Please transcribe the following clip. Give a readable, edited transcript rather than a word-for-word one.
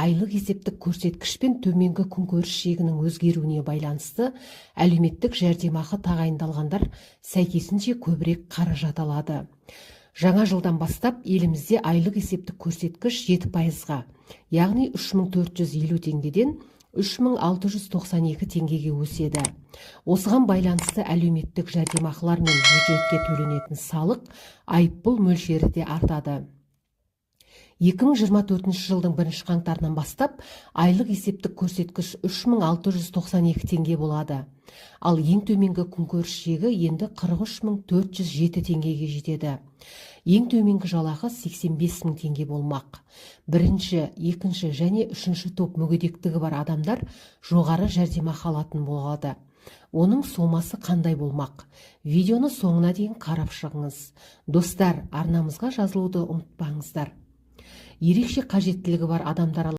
Айлық есептік көрсеткіш пен төменгі күнкөріс шегінің өзгеруіне байланысты әлеуметтік жәрдемақы тағайындалғандар сәйкесінше көбірек қаражат алады. Жаңа жылдан бастап елімізде айлық есептік көрсеткіш 7%-ға, яғни 3450 теңгеден 3692 теңгеге өседі. Осыған байланысты әлеуметтік жәрдемақылар мен бюджетке төленетін салық, айыппұл мөлшері де артады. 2024 жылдың бірінші қаңтарынан бастап айлық есептік көрсеткіш 3692 теңге болады. Ал ең төменгі күнкөріс шегі енді 43 407 теңгеге жетеді. Ең төменгі жалақы 85 мың теңге болмақ. Бірінші, екінші және үшінші топ мүгедектігі бар адамдар жоғары жәрдемақы алатын болады. Оның сомасы қандай болмақ? Видеоны соңына дейін қарап шығыңыз. Достар, арнамызға жазылуды ұмытпаңыздар. Ерекше қажеттілігі бар адамдар